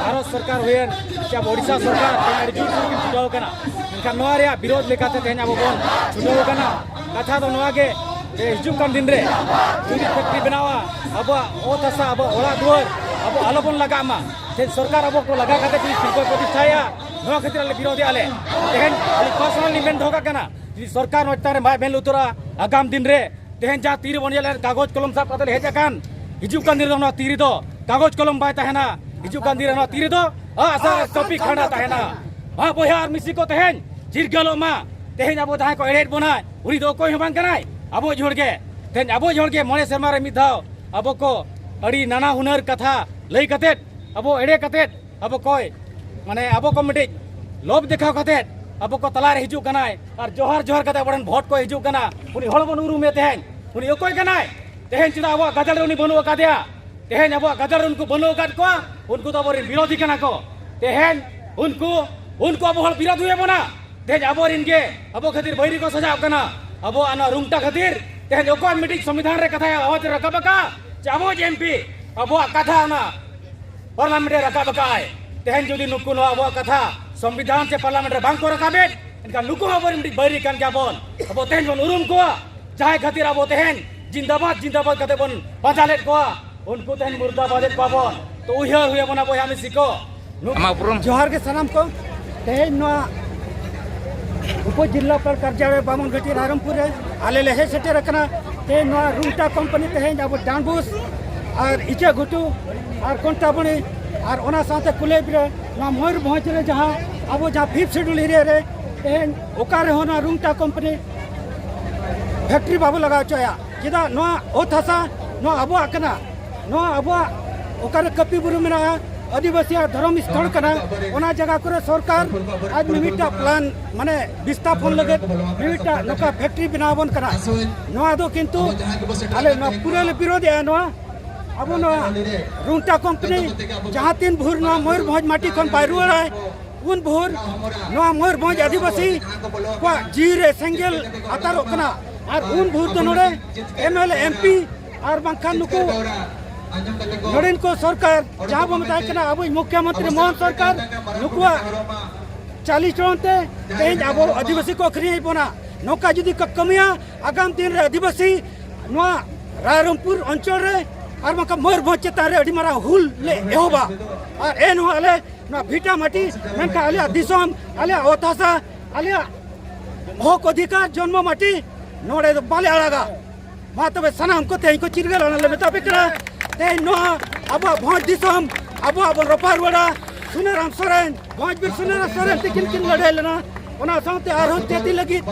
ᱵᱷᱟᱨᱚᱛ ᱥᱚᱨᱠᱟᱨ ᱦᱩᱭᱮᱱ ᱥᱮ ᱟᱵᱚ ᱳᱰᱤᱥᱟ ᱥᱚᱨᱠᱟᱨ ᱛᱮᱦᱮᱧ ᱟᱹᱰᱤ ᱡᱳᱨ ᱥᱳᱨ ᱠᱤᱱ ᱪᱷᱩᱴᱟᱹᱣ ᱟᱠᱟᱱᱟ᱾ ᱢᱮᱱᱠᱷᱟᱱ ᱱᱚᱣᱟ ᱨᱮᱭᱟᱜ ᱵᱤᱨᱳᱫᱷ ᱞᱮᱠᱟᱛᱮ ᱛᱮᱦᱮᱧ ᱟᱵᱚ ᱵᱚᱱ ᱪᱷᱩᱴᱟᱹᱣ ᱟᱠᱟᱱᱟ᱾ ᱠᱟᱛᱷᱟ ᱫᱚ ᱱᱚᱣᱟ ᱜᱮ ᱡᱮ ᱦᱤᱡᱩᱜ ᱠᱟᱱ ᱫᱤᱱ ᱨᱮ ᱡᱩᱫᱤ ᱯᱷᱮᱠᱴᱨᱤ ᱵᱮᱱᱟᱣᱟ, ᱟᱵᱚᱣᱟᱜ ᱚᱛ ᱦᱟᱥᱟ, ᱟᱵᱚᱣᱟᱜ ᱚᱲᱟᱜ ᱫᱩᱣᱟᱹᱨ ᱟᱵᱚ ᱟᱞᱚᱵᱚᱱ ᱞᱟᱜᱟᱜ ᱢᱟ᱾ ᱛᱮᱦᱮᱧ ᱥᱚᱨᱠᱟᱨ ᱟᱵᱚ ᱠᱚ ᱞᱟᱜᱟ ᱠᱟᱛᱮ ᱡᱩᱫᱤ ᱥᱤᱞᱯᱚᱭ ᱯᱨᱚᱛᱤᱥᱴᱷᱟᱭᱟ, ᱱᱚᱣᱟ ᱠᱷᱟᱹᱛᱤᱨ ᱟᱞᱮ ᱵᱤᱨᱳᱫᱷᱮᱜᱼᱟ ᱞᱮ᱾ ᱛᱮᱦᱮᱧ ᱟᱹᱞᱤᱧ ᱯᱟᱨᱥᱚᱱᱟᱞ ᱞᱤᱧ ᱢᱮᱱ ᱫᱚᱦᱚ ᱠᱟᱜ ᱠᱟᱱᱟ, ᱡᱩᱫᱤ ᱥᱚᱨᱠᱟᱨ ᱱᱚᱣᱟ ᱪᱮᱛᱟᱱ ᱨᱮ ᱵᱟᱭ ᱢᱮᱫ ᱞᱩᱛᱩᱨᱟ, ᱟᱜᱟᱢ ᱫᱤᱱ ᱨᱮ ᱛᱮᱦᱮᱧ ᱡᱟᱦᱟᱸ ᱛᱤ ᱨᱮᱵᱚᱱ ᱧᱮᱞᱮᱫ ᱠᱟᱜᱚᱡᱽ ᱠᱚᱞᱚᱢ ᱥᱟᱵ ᱠᱟᱛᱮ ᱞᱮ ᱦᱮᱡ ᱟᱠᱟᱱ, ᱦᱤᱡᱩᱜ ᱠᱟᱱ ᱫᱤᱱ ᱨᱮ ᱱᱚᱣᱟ ᱛᱤ ᱨᱮᱫᱚ ᱠᱟᱜᱚᱡᱽ ᱠᱚᱞᱚᱢ ᱵᱟᱭ ᱛᱟᱦᱮᱱᱟ᱾ ᱦᱤᱡᱩᱜ ᱠᱟᱱ ᱫᱤᱱ ᱨᱮ ᱱᱚᱣᱟ ᱛᱤ ᱨᱮᱫᱚ ᱟᱜᱼᱥᱟᱨ ᱟᱨ ᱠᱟᱹᱯᱤ ᱠᱷᱟᱸᱰᱟ ᱛᱟᱦᱮᱱᱟ᱾ ᱢᱟ ᱵᱚᱭᱦᱟ ᱟᱨ ᱢᱤᱥᱤ ᱠᱚ, ᱛᱮᱦᱮᱧ ᱪᱤᱨᱜᱟᱹᱞᱚᱜ ᱢᱟ᱾ ᱛᱮᱦᱮᱧ ᱟᱵᱚ ᱡᱟᱦᱟᱸᱭ ᱠᱚ ᱮᱲᱮᱭᱮᱫ ᱵᱚᱱᱟ, ᱩᱱᱤ ᱫᱚ ᱚᱠᱚᱭ ᱦᱚᱸ ᱵᱟᱝ ᱠᱟᱱᱟᱭ, ᱟᱵᱚ ᱦᱚᱲ ᱜᱮ᱾ ᱛᱮᱦᱮᱧ ᱟᱵᱚ ᱦᱚᱲ ᱜᱮ ᱢᱚᱬᱮ ᱥᱮᱨᱢᱟ ᱨᱮ ᱢᱤᱫ ᱫᱷᱟᱣ ᱟᱵᱚ ᱠᱚ ᱟᱹᱰᱤ ᱱᱟᱱᱟ ᱦᱩᱱᱟᱹᱨ ᱠᱟᱛᱷᱟ ᱞᱟᱹᱭ ᱠᱟᱛᱮᱫ, ᱟᱵᱚ ᱮᱲᱮ ᱠᱟᱛᱮᱫ, ᱟᱵᱚ ᱠᱚᱭ, ᱢᱟᱱᱮ ᱟᱵᱚ ᱠᱚ ᱢᱤᱫᱴᱤᱡ ᱞᱚᱵᱽ ᱫᱮᱠᱷᱟᱣ ᱠᱟᱛᱮᱫ ᱟᱵᱚ ᱠᱚ ᱛᱟᱞᱟᱨᱮ ᱦᱤᱡᱩᱜ ᱠᱟᱱᱟᱭ ᱟᱨ ᱡᱚᱦᱟᱨ ᱡᱚᱦᱟᱨ ᱠᱟᱛᱮ ᱟᱵᱚᱨᱮᱱ ᱵᱷᱳᱴ ᱠᱚ ᱦᱤᱡᱩᱜ ᱠᱟᱱᱟ᱾ ᱩᱱᱤ ᱦᱚᱲ ᱵᱚᱱ ᱩᱨᱩᱢᱮ ᱛᱮᱦᱮᱧ, ᱩᱱᱤ ᱚᱠᱚᱭ ᱠᱟᱱᱟᱭ? ᱛᱮᱦᱮᱧ ᱪᱮᱫᱟᱜ ᱟᱵᱚᱣᱟᱜ ᱜᱟᱫᱮᱞ ᱨᱮ ᱩᱱᱤ ᱵᱟᱹᱱᱩᱜ ᱟᱠᱟᱫᱮᱭᱟ? ᱛᱮᱦᱮᱧ ᱟᱵᱚᱣᱟᱜ ᱜᱟᱫᱮᱞ ᱨᱮ ᱩᱱᱠᱩ ᱵᱟᱹᱱᱩᱜ ᱟᱠᱟᱫ ᱠᱚᱣᱟ, ᱩᱱᱠᱩ ᱫᱚ ᱟᱵᱚᱨᱮᱱ ᱵᱤᱨᱳᱫᱷᱤ ᱠᱟᱱᱟ ᱠᱚ᱾ ᱛᱮᱦᱮᱧ ᱩᱱᱠᱩ, ᱩᱱᱠᱩ ᱟᱵᱚ ᱦᱚᱲ ᱵᱤᱨᱳᱫᱷ ᱦᱩᱭ ᱟᱵᱚᱱᱟ᱾ ᱛᱮᱦᱮᱧ ᱟᱵᱚᱨᱮᱱ ᱜᱮ ᱟᱵᱚ ᱠᱷᱟᱹᱛᱤᱨ ᱵᱟᱹᱭᱨᱤ ᱠᱚ ᱥᱟᱡᱟᱣ ᱠᱟᱱᱟ᱾ ᱟᱵᱚᱣᱟᱜ ᱱᱚᱣᱟ ᱨᱩᱝᱴᱟ ᱠᱷᱟᱹᱛᱤᱨ ᱛᱮᱦᱮᱧ ᱚᱠᱚᱭ ᱢᱤᱫᱴᱤᱡ ᱥᱚᱝᱵᱤᱫᱷᱟᱱ ᱨᱮ ᱠᱟᱛᱷᱟᱭ ᱟᱣᱟᱡᱽ ᱨᱟᱠᱟᱵ ᱟᱠᱟᱫ ᱡᱮ ᱟᱵᱚᱭᱤᱡ ᱮᱢᱯᱤ ᱟᱵᱚᱣᱟᱜ ᱠᱟᱛᱷᱟ ᱚᱱᱟ ᱯᱟᱨᱞᱟᱢᱮᱱᱴ ᱨᱮ ᱨᱟᱠᱟᱵ ᱟᱠᱟᱫᱼᱟᱭ? ᱛᱮᱦᱮᱧ ᱡᱩᱫᱤ ᱱᱩᱠᱩ ᱱᱚᱣᱟ ᱟᱵᱚᱣᱟᱜ ᱠᱟᱛᱷᱟ ᱥᱚᱝᱵᱤᱫᱷᱟᱱ ᱥᱮ ᱯᱟᱨᱞᱟᱢᱮᱱᱴ ᱨᱮ ᱵᱟᱝ ᱠᱚ ᱨᱟᱠᱟᱵᱮᱫ, ᱮᱱᱠᱷᱟᱱ ᱱᱩᱠᱩ ᱦᱚᱸ ᱟᱵᱚᱨᱮᱱ ᱢᱤᱫᱴᱤᱡ ᱵᱟᱹᱭᱨᱤ ᱠᱟᱱ ᱜᱮᱭᱟ ᱵᱚᱱ᱾ ᱟᱵᱚ ᱛᱮᱦᱮᱧ ᱵᱚᱱ ᱩᱨᱩᱢ ᱠᱚᱣᱟ, ᱡᱟᱦᱟᱸᱭ ᱠᱷᱟᱹᱛᱤᱨ ᱟᱵᱚ ᱛᱮᱦᱮᱧ ᱡᱤᱱᱫᱟᱵᱟᱫ ᱡᱤᱱᱫᱟᱵᱟᱫ ᱠᱟᱛᱮ ᱵᱚᱱ ᱯᱟᱸᱡᱟ ᱞᱮᱫ ᱠᱚᱣᱟ, ᱩᱱᱠᱩ ᱛᱮᱦᱮᱧ ᱢᱩᱨᱫᱟᱵᱟᱫ ᱮᱫ ᱠᱚᱣᱟ ᱵᱚᱱ᱾ ᱛᱚ ᱩᱭᱦᱟᱹᱨ ᱦᱩᱭ ᱟᱵᱚᱱᱟ ᱵᱚᱭᱦᱟ ᱢᱤᱥᱤ ᱠᱚ᱾ ᱱᱩᱠᱩ ᱟᱢᱟᱜ ᱩᱯᱨᱩᱢ? ᱡᱚᱦᱟᱨ ᱜᱮ ᱥᱟᱱᱟᱢ ᱠᱚ᱾ ᱛᱮᱦᱮᱧ ᱱᱚᱣᱟ ᱩᱯᱚ ᱡᱤᱞᱟᱯᱟᱞ ᱠᱟᱨᱡᱟᱞᱚᱭ ᱵᱟᱢᱚᱱ ᱜᱷᱟᱹᱴᱤ ᱨᱟᱭᱨᱚᱝᱯᱩᱨ ᱨᱮ ᱟᱞᱮ ᱞᱮ ᱦᱮᱡ ᱥᱮᱴᱮᱨ ᱟᱠᱟᱱᱟ᱾ ᱛᱮᱦᱮᱧ ᱱᱚᱣᱟ ᱨᱩᱝᱴᱟ ᱠᱳᱢᱯᱟᱱᱤ ᱛᱮᱦᱮᱧ ᱟᱵᱚ ᱰᱟᱸᱰᱵᱩᱥ ᱟᱨ ᱤᱪᱟᱹᱜ ᱜᱷᱩᱴᱩ ᱟᱨ ᱠᱚᱱᱴᱟᱵᱚᱲᱤ ᱟᱨ ᱚᱱᱟ ᱥᱟᱶᱛᱮ ᱠᱩᱞᱮᱵ ᱨᱮ, ᱱᱚᱣᱟ ᱢᱚᱭᱩᱨᱵᱷᱚᱸᱡᱽ ᱨᱮ ᱡᱟᱦᱟᱸ ᱟᱵᱚ ᱡᱟᱦᱟᱸ ᱯᱷᱤᱯᱛᱷ ᱥᱤᱰᱩᱞ ᱮᱨᱤᱭᱟ ᱨᱮ ᱛᱮᱦᱮᱧ ᱚᱠᱟ ᱨᱮᱦᱚᱸ ᱱᱚᱣᱟ ᱨᱩᱝᱴᱟ ᱠᱳᱢᱯᱟᱱᱤ ᱯᱷᱮᱠᱴᱨᱤ ᱵᱟᱵᱚ ᱞᱟᱜᱟᱣ ᱦᱚᱪᱚᱭᱟ᱾ ᱪᱮᱫᱟᱜ? ᱱᱚᱣᱟ ᱚᱛ ᱦᱟᱥᱟ ᱱᱚᱣᱟ ᱟᱵᱚᱣᱟᱜ ᱠᱟᱱᱟ, ᱱᱚᱣᱟ ᱟᱵᱚᱣᱟᱜ ᱚᱠᱟᱨᱮ ᱠᱟᱹᱯᱤ ᱵᱩᱨᱩ ᱢᱮᱱᱟᱜᱼᱟ, ᱟᱹᱫᱤᱵᱟᱹᱥᱤᱭᱟᱜ ᱫᱷᱚᱨᱚᱢ ᱥᱛᱷᱚᱞ ᱠᱟᱱᱟ, ᱚᱱᱟ ᱡᱟᱭᱜᱟ ᱠᱚᱨᱮ ᱥᱚᱨᱠᱟᱨ ᱟᱡ ᱢᱤᱢᱤᱫᱴᱟᱜ ᱯᱞᱟᱱ, ᱢᱟᱱᱮ ᱵᱤᱥᱛᱷᱟᱯᱚᱱ ᱞᱟᱹᱜᱤᱫ ᱢᱤᱢᱤᱫᱴᱟᱜ ᱱᱚᱝᱠᱟ ᱯᱷᱮᱠᱴᱨᱤ ᱵᱮᱱᱟᱣ ᱟᱵᱚᱱ ᱠᱟᱱᱟ᱾ ᱱᱚᱣᱟ ᱫᱚ ᱠᱤᱱᱛᱩ ᱟᱞᱮ ᱱᱚᱣᱟ ᱯᱩᱨᱟᱹ ᱞᱮ ᱵᱤᱨᱳᱫᱷᱮᱜᱼᱟ᱾ ᱱᱚᱣᱟ ᱟᱵᱚ ᱱᱚᱣᱟ ᱨᱩᱝᱴᱟ ᱠᱳᱢᱯᱟᱱᱤ ᱡᱟᱦᱟᱸ ᱛᱤᱱ ᱵᱷᱳᱨ ᱱᱚᱣᱟ ᱢᱚᱭᱩᱨᱵᱷᱚᱸᱡᱽ ᱢᱟᱹᱴᱤ ᱠᱷᱚᱱ ᱵᱟᱭ ᱨᱩᱣᱟᱹᱲᱟᱭ, ᱩᱱ ᱵᱷᱳᱨ ᱱᱚᱣᱟ ᱢᱚᱭᱩᱨᱵᱷᱚᱸᱡᱽ ᱟᱹᱫᱤᱵᱟᱹᱥᱤ ᱠᱚᱣᱟᱜ ᱡᱤᱣᱤ ᱨᱮ ᱥᱮᱸᱜᱮᱞ ᱟᱛᱟᱨᱚᱜ ᱠᱟᱱᱟ᱾ ᱟᱨ ᱩᱱ ᱵᱷᱳᱨ ᱫᱚ ᱱᱚᱰᱮ M L A, M P R ᱵᱟᱝᱠᱷᱟᱱ ᱱᱩᱠᱩ ᱱᱚᱰᱮᱱ ᱠᱚ ᱥᱚᱨᱠᱟᱨ, ᱡᱟᱦᱟᱸ ᱵᱚ ᱢᱮᱛᱟᱭ ᱠᱟᱱᱟ ᱟᱵᱚᱭᱤᱡ ᱢᱩᱠᱷᱭᱚ ᱢᱚᱱᱛᱨᱤ ᱢᱳᱦᱚᱱ ᱥᱚᱨᱠᱟᱨ, ᱱᱩᱠᱩᱣᱟᱜ ᱪᱟᱹᱞᱤ ᱪᱚᱞᱚᱱ ᱛᱮ ᱛᱮᱦᱮᱧ ᱟᱵᱚ ᱟᱹᱫᱤᱵᱟᱹᱥᱤ ᱠᱚ ᱟᱹᱠᱷᱨᱤᱧᱮᱫ ᱵᱚᱱᱟ᱾ ᱱᱚᱝᱠᱟ ᱡᱩᱫᱤ ᱠᱚ ᱠᱟᱹᱢᱤᱭᱟ, ᱟᱜᱟᱢ ᱫᱤᱱ ᱨᱮ ᱟᱹᱫᱤᱵᱟᱹᱥᱤ ᱱᱚᱣᱟ ᱨᱟᱭᱨᱚᱝᱯᱩᱨ ᱚᱧᱪᱚᱞ ᱨᱮ ᱟᱨ ᱵᱟᱝᱠᱷᱟᱱ ᱢᱚᱭᱩᱨᱵᱷᱚᱸᱡᱽ ᱪᱮᱛᱟᱱ ᱨᱮ ᱟᱹᱰᱤ ᱢᱟᱨᱟᱝ ᱦᱩᱞ ᱞᱮ ᱮᱦᱚᱵᱟ᱾ ᱟᱨ ᱮᱱᱦᱚᱸ ᱟᱞᱮ ᱱᱚᱣᱟ ᱵᱷᱤᱴᱟ ᱢᱟᱹᱴᱤ, ᱢᱮᱱᱠᱷᱟᱱ ᱟᱞᱮᱭᱟᱜ ᱫᱤᱥᱚᱢ, ᱟᱞᱮᱭᱟᱜ ᱚᱛ ᱦᱟᱥᱟ, ᱟᱞᱮᱭᱟᱜ ᱦᱚᱠ ᱚᱫᱷᱤᱠᱟᱨ ᱡᱚᱱᱢᱚ ᱢᱟᱹᱴᱤ ᱱᱚᱰᱮ ᱫᱚ ᱵᱟᱞᱮ ᱟᱲᱟᱜᱟ᱾ ᱢᱟ ᱛᱚᱵᱮ ᱥᱟᱱᱟᱢ ᱠᱚ ᱛᱮᱦᱮᱧ ᱠᱚ ᱪᱤᱨᱜᱟᱹᱞ ᱚᱱᱟ ᱞᱮ ᱢᱮᱛᱟ ᱯᱮ ᱠᱟᱱᱟ᱾ ᱛᱮᱦᱮᱧ ᱱᱚᱣᱟ ᱟᱵᱚᱣᱟᱜ ᱵᱷᱚᱸᱡᱽ ᱫᱤᱥᱚᱢ ᱟᱵᱚᱣᱟᱜ ᱵᱚᱱ ᱨᱚᱯᱷᱟ ᱨᱩᱣᱟᱹᱲᱟ᱾ ᱥᱩᱱᱟᱹᱨᱟᱢ ᱥᱚᱨᱮᱱ, ᱵᱷᱚᱸᱡᱽ ᱵᱤᱨ ᱥᱩᱱᱟᱹᱨᱟᱢ ᱥᱚᱨᱮᱱ ᱛᱤᱠᱤᱱ ᱠᱤᱱ ᱞᱟᱹᱲᱦᱟᱹᱭ ᱞᱮᱱᱟ᱾ ᱚᱱᱟ ᱥᱟᱶᱛᱮ ᱟᱨᱦᱚᱸ ᱡᱟᱹᱛᱤ ᱞᱟᱹᱜᱤᱫ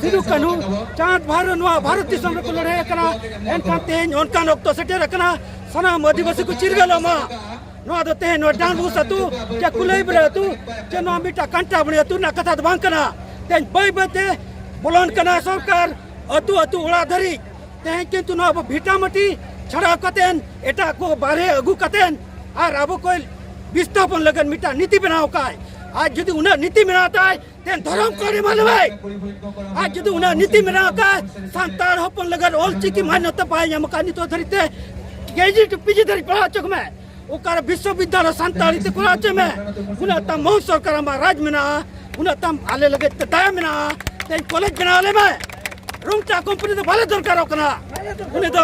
ᱥᱤᱫᱩ ᱠᱟᱹᱱᱦᱩ ᱪᱟᱸᱫᱽ ᱵᱷᱟᱭᱨᱳ ᱱᱚᱣᱟ ᱵᱷᱟᱨᱚᱛ ᱫᱤᱥᱚᱢ ᱨᱮᱠᱚ ᱞᱟᱹᱲᱦᱟᱹᱭ ᱟᱠᱟᱱᱟ᱾ ᱮᱱᱠᱷᱟᱱ ᱛᱮᱦᱮᱧ ᱚᱱᱠᱟᱱ ᱚᱠᱛᱚ ᱥᱮᱴᱮᱨ ᱟᱠᱟᱱᱟ, ᱥᱟᱱᱟᱢ ᱟᱹᱫᱤᱵᱟᱹᱥᱤ ᱠᱚ ᱪᱤᱨᱜᱟᱹᱞᱚᱜ ᱢᱟ᱾ ᱱᱚᱣᱟ ᱫᱚ ᱛᱮᱦᱮᱧ ᱱᱚᱣᱟ ᱰᱟᱸᱰᱵᱩᱥ ᱟᱹᱛᱩ ᱪᱮ ᱠᱩᱞᱟᱹᱭᱵᱮᱲᱟ ᱟᱹᱛᱩ ᱪᱮ ᱱᱚᱣᱟ ᱢᱤᱫᱴᱟᱝ ᱠᱟᱱᱴᱟᱵᱩᱲᱤ ᱟᱹᱛᱩ ᱨᱮᱱᱟᱜ ᱠᱟᱛᱷᱟ ᱫᱚ ᱵᱟᱝ ᱠᱟᱱᱟ᱾ ᱛᱮᱦᱮᱧ ᱵᱟᱹᱭ ᱵᱟᱹᱭ ᱛᱮ ᱵᱚᱞᱚᱱ ᱠᱟᱱᱟ ᱥᱚᱨᱠᱟᱨ ᱟᱹᱛᱩ ᱟᱹᱛᱩ ᱚᱲᱟᱜ ᱫᱷᱟᱹᱨᱤᱡ᱾ ᱛᱮᱦᱮᱧ ᱠᱤᱱᱛᱩ ᱱᱚᱣᱟ ᱟᱵᱚ ᱵᱷᱤᱴᱟ ᱢᱟᱹᱴᱤ ᱪᱷᱟᱲᱟᱣ ᱠᱟᱛᱮᱱ, ᱮᱴᱟᱜ ᱠᱚ ᱵᱟᱨᱦᱮ ᱟᱹᱜᱩ ᱠᱟᱛᱮᱱ, ᱟᱨ ᱟᱵᱚ ᱠᱚ ᱵᱤᱥᱛᱷᱟᱯᱚᱱ ᱞᱟᱹᱜᱤᱫ ᱢᱤᱫᱴᱟᱝ ᱱᱤᱛᱤ ᱵᱮᱱᱟᱣ ᱠᱟᱭ᱾ ᱟᱨ ᱡᱩᱫᱤ ᱩᱱᱟᱹᱜ ᱱᱤᱛᱤ ᱢᱮᱱᱟᱜ ᱛᱟᱭ, ᱛᱮᱦᱮᱧ ᱫᱷᱚᱨᱚᱢ ᱠᱚᱨᱮ ᱢᱟᱱᱟᱣᱟᱭ᱾ ᱟᱨ ᱡᱩᱫᱤ ᱩᱱᱟᱹᱜ ᱱᱤᱛᱤ ᱢᱮᱱᱟᱜ ᱠᱟᱭ, ᱥᱟᱱᱛᱟᱲ ᱦᱚᱯᱚᱱ ᱞᱟᱹᱜᱤᱫ ᱚᱞ ᱪᱤᱠᱤ ᱢᱟᱱᱭᱚᱛᱟ ᱵᱟᱭ ᱧᱟᱢ ᱟᱠᱟᱫ ᱱᱤᱛᱚᱜ ᱫᱷᱟᱹᱨᱤᱡ ᱛᱮ, ᱠᱮᱡᱤ ᱴᱩ ᱯᱤᱡᱤ ᱫᱷᱟᱹᱨᱤᱡ ᱯᱟᱲᱦᱟᱣ ᱦᱚᱪᱚ ᱠᱚᱢᱮ᱾ ᱚᱠᱟᱨᱮ ᱵᱤᱥᱥᱚᱵᱤᱫᱽᱫᱟᱞᱚᱭ ᱥᱟᱱᱛᱟᱲᱤ ᱛᱮ ᱠᱚᱨᱟᱣ ᱦᱚᱪᱚᱭ ᱢᱮ᱾ ᱩᱱᱟᱹᱜ ᱛᱟᱢ ᱢᱳᱦᱚᱱ ᱥᱚᱨᱠᱟᱨ ᱟᱢᱟᱜ ᱨᱟᱡᱽ ᱢᱮᱱᱟᱜᱼᱟ, ᱩᱱᱟᱹᱜ ᱛᱟᱢ ᱟᱞᱮ ᱞᱟᱹᱜᱤᱫ ᱛᱮ ᱫᱟᱭᱟ ᱢᱮᱱᱟᱜᱼᱟ᱾ ᱛᱮᱦᱮᱧ ᱠᱚᱞᱮᱡᱽ ᱵᱮᱱᱟᱣ ᱟᱞᱮ ᱢᱮ᱾ ᱨᱩᱝᱴᱟ ᱠᱳᱢᱯᱟᱱᱤ ᱫᱚ ᱵᱟᱞᱮ ᱫᱚᱨᱠᱟᱨᱚᱜ ᱠᱟᱱᱟ᱾ ᱩᱱᱤ ᱫᱚ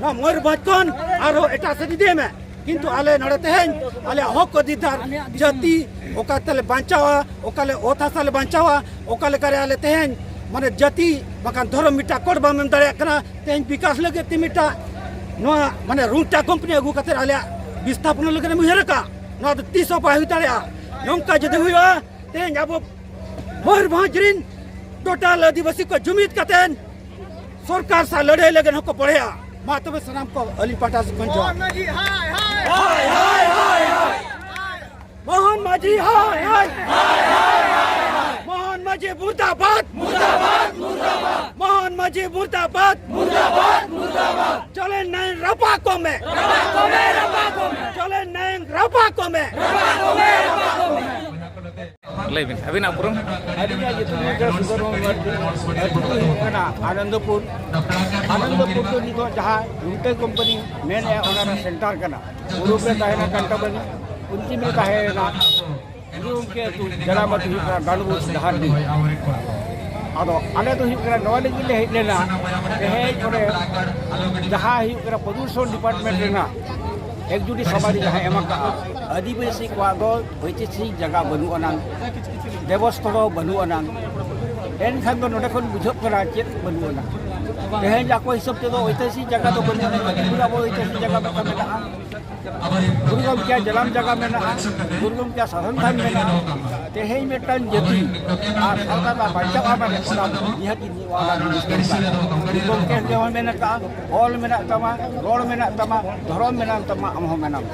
ᱱᱚᱣᱟ ᱢᱚᱭᱩᱨᱵᱷᱚᱸᱡᱽ ᱠᱷᱚᱱ ᱟᱨᱦᱚᱸ ᱮᱴᱟᱜ ᱥᱮᱫ ᱤᱫᱤᱭᱮ ᱢᱮ᱾ ᱠᱤᱱᱛᱩ ᱟᱞᱮ ᱱᱚᱰᱮ ᱛᱮᱦᱮᱧ ᱟᱞᱮᱭᱟᱜ ᱦᱚᱠ ᱚᱫᱷᱤᱠᱟᱨ, ᱡᱟᱹᱛᱤ ᱚᱠᱟ ᱛᱮᱞᱮ ᱵᱟᱧᱪᱟᱣᱟ, ᱚᱠᱟ ᱞᱮ ᱚᱛ ᱦᱟᱥᱟ ᱞᱮ ᱵᱟᱧᱪᱟᱣᱟ, ᱚᱠᱟ ᱞᱮᱠᱟᱨᱮ ᱟᱞᱮ ᱛᱮᱦᱮᱧ ᱢᱟᱱᱮ ᱡᱟᱹᱛᱤ ᱵᱟᱠᱷᱟᱱ ᱫᱷᱚᱨᱚᱢ ᱢᱤᱫᱴᱟᱝ ᱠᱳᱰ ᱵᱟᱢ ᱮᱢ ᱫᱟᱲᱮᱭᱟᱜ ᱠᱟᱱᱟ᱾ ᱛᱮᱦᱮᱧ ᱵᱤᱠᱟᱥ ᱞᱟᱹᱜᱤᱫ ᱛᱮ ᱢᱤᱫᱴᱟᱝ ᱱᱚᱣᱟ ᱢᱟᱱᱮ ᱨᱩᱝᱴᱟ ᱠᱳᱢᱯᱟᱱᱤ ᱟᱹᱜᱩ ᱠᱟᱛᱮ ᱟᱞᱮᱭᱟᱜ ᱵᱤᱥᱛᱷᱟᱯᱚᱱ ᱞᱟᱹᱜᱤᱫ ᱮᱢ ᱩᱭᱦᱟᱹᱨ ᱟᱠᱟᱫ, ᱱᱚᱣᱟ ᱫᱚ ᱛᱤᱥ ᱦᱚᱸ ᱵᱟᱭ ᱦᱩᱭ ᱫᱟᱲᱮᱭᱟᱜᱼᱟ᱾ ᱱᱚᱝᱠᱟ ᱡᱩᱫᱤ ᱦᱩᱭᱩᱜᱼᱟ, ᱛᱮᱦᱮᱧ ᱟᱵᱚ ᱢᱚᱭᱩᱨᱵᱷᱚᱸᱡᱽ ᱨᱤᱱ ᱴᱳᱴᱟᱞ ᱟᱹᱫᱤᱵᱟᱹᱥᱤ ᱠᱚ ᱡᱩᱢᱤᱫ ᱠᱟᱛᱮ ᱥᱚᱨᱠᱟᱨ ᱥᱟᱶ ᱞᱟᱹᱲᱦᱟᱹᱭ ᱞᱟᱹᱜᱤᱫ ᱦᱚᱸᱠᱚ ᱵᱚᱲᱦᱮᱭᱟ᱾ ᱢᱟ ᱛᱚᱵᱮ ᱥᱟᱱᱟᱢ ᱠᱚ ᱟᱹᱞᱤᱧ ᱯᱟᱦᱴᱟ ᱥᱮᱫ ᱠᱷᱚᱱ ᱡᱚᱦᱟᱨ᱾ ᱢᱚᱦᱚᱱ ᱢᱟᱹᱡᱷᱤ ᱦᱟᱭ ᱦᱟᱭ᱾ ᱢᱚᱦᱚᱱ ᱢᱟᱹᱡᱷᱤ ᱢᱩᱨᱫᱟᱵᱟᱫ᱾ ᱢᱚᱦᱚᱱ ᱢᱟᱹᱡᱷᱤ ᱢᱩᱨᱫᱟᱵᱟᱫ᱾ ᱪᱚᱞᱮ ᱱᱟᱭ ᱨᱟᱯᱟ ᱠᱚᱢᱮ᱾ ᱪᱚᱞᱮ ᱱᱟᱭ ᱨᱟᱯᱟ ᱠᱚᱢᱮ᱾ ᱞᱟᱹᱭ ᱵᱤᱱ ᱟᱹᱵᱤᱱᱟᱜ ᱩᱯᱨᱩᱢ᱾ ᱟᱹᱞᱤᱧᱟᱜ ᱧᱩᱛᱩᱢ ᱦᱩᱭᱩᱜ ᱠᱟᱱᱟ ᱥᱩᱫᱷᱚᱨᱢᱚ ᱢᱟᱨᱰᱤ᱾ ᱟᱹᱛᱩ ᱫᱚ ᱦᱩᱭᱩᱜ ᱠᱟᱱᱟ ᱟᱱᱚᱱᱫᱚᱯᱩᱨ᱾ ᱟᱱᱚᱱᱫᱚᱯᱩᱨ ᱫᱚ ᱱᱤᱛᱚᱜ ᱡᱟᱦᱟᱸ ᱨᱩᱴᱮ ᱠᱳᱢᱯᱟᱱᱤ ᱢᱮᱱᱮᱫᱼᱟ, ᱚᱱᱟ ᱨᱮᱱᱟᱜ ᱥᱮᱱᱴᱟᱨ ᱠᱟᱱᱟ᱾ ᱯᱩᱨᱩᱵ ᱨᱮ ᱛᱟᱦᱮᱱᱟ ᱠᱟᱱᱴᱟᱵᱟᱞᱤ, ᱯᱚᱪᱷᱤᱢ ᱨᱮ ᱛᱟᱦᱮᱱᱟ ᱜᱩᱨᱩ ᱜᱚᱢᱠᱮ ᱟᱹᱛᱩ, ᱡᱟᱱᱟᱢ ᱟᱹᱛᱩ ᱦᱩᱭᱩᱜ ᱠᱟᱱᱟ ᱰᱟᱸᱰᱵᱳᱥ ᱰᱟᱦᱟᱨᱰᱤ᱾ ᱟᱫᱚ ᱟᱞᱮ ᱫᱚ ᱦᱩᱭᱩᱜ ᱠᱟᱱᱟ, ᱱᱚᱣᱟ ᱞᱟᱹᱜᱤᱫ ᱞᱮ ᱦᱮᱡ ᱞᱮᱱᱟ, ᱛᱮᱦᱮᱧ ᱚᱸᱰᱮ ᱡᱟᱦᱟᱸ ᱦᱩᱭᱩᱜ ᱠᱟᱱᱟ ᱯᱨᱚᱫᱩᱥᱚᱱ ᱰᱤᱯᱟᱨᱴᱢᱮᱱᱴ ᱨᱮᱱᱟᱜ ᱮᱠᱡᱩᱰᱤ ᱥᱟᱵᱟᱨᱤ ᱡᱟᱦᱟᱸ ᱮᱢ ᱟᱠᱟᱫᱼᱟ, ᱟᱹᱫᱤᱵᱟᱹᱥᱤ ᱠᱚᱣᱟᱜ ᱫᱚ ᱳᱭᱛᱤᱦᱟᱥᱤᱠ ᱡᱟᱭᱜᱟ ᱵᱟᱹᱱᱩᱜ ᱟᱱᱟᱝ, ᱫᱮᱵᱚᱥᱛᱷᱚᱞ ᱦᱚᱸ ᱵᱟᱹᱱᱩᱜ ᱟᱱᱟᱝ᱾ ᱮᱱᱠᱷᱟᱱ ᱫᱚ ᱱᱚᱰᱮ ᱠᱷᱚᱱ ᱵᱩᱡᱷᱟᱹᱜ ᱠᱟᱱᱟ ᱪᱮᱫ ᱵᱟᱹᱱᱩᱜ ᱟᱱᱟᱝ᱾ ᱛᱮᱦᱮᱧ ᱟᱠᱚ ᱦᱤᱥᱟᱹᱵ ᱛᱮᱫᱚ ᱳᱭᱛᱤᱦᱟᱥᱤᱠ ᱡᱟᱭᱜᱟ ᱫᱚ ᱵᱟᱹᱱᱩᱜ ᱟᱱᱟᱝ, ᱟᱵᱚ ᱳᱭᱛᱤᱦᱟᱥᱤᱠ ᱡᱟᱭᱜᱟ ᱢᱤᱫᱴᱟᱝ ᱢᱮᱱᱟᱜᱼᱟ᱾ ᱜᱩᱨᱩ ᱜᱚᱢᱠᱮᱭᱟᱜ ᱡᱟᱱᱟᱢ ᱡᱟᱭᱜᱟ ᱢᱮᱱᱟᱜᱼᱟ, ᱜᱩᱨᱩ ᱜᱚᱢᱠᱮᱭᱟᱜ ᱥᱟᱥᱚᱱ ᱛᱷᱟᱱ ᱢᱮᱱᱟᱜᱼᱟ᱾ ᱛᱮᱦᱮᱧ ᱢᱤᱫᱴᱟᱝ ᱡᱟᱹᱛᱤ ᱟᱨ ᱥᱟᱶᱛᱟ ᱫᱚ ᱵᱟᱧᱪᱟᱣ ᱟᱢᱟ ᱚᱱᱟ ᱱᱤᱦᱟᱹᱛ ᱜᱮ ᱱᱤᱭᱟᱹ ᱚᱱᱟ ᱡᱤᱱᱤᱥ ᱫᱚᱨᱠᱟᱨ᱾ ᱜᱩᱨᱩ ᱜᱚᱢᱠᱮ ᱦᱚᱸ ᱢᱮᱱ ᱟᱠᱟᱫᱼᱟ, ᱚᱞ ᱢᱮᱱᱟᱜ ᱛᱟᱢᱟ, ᱨᱚᱲ ᱢᱮᱱᱟᱜ ᱛᱟᱢᱟ, ᱫᱷᱚᱨᱚᱢ ᱢᱮᱱᱟᱜ ᱛᱟᱢᱟ, ᱟᱢ ᱦᱚᱸ ᱢᱮᱱᱟᱢ᱾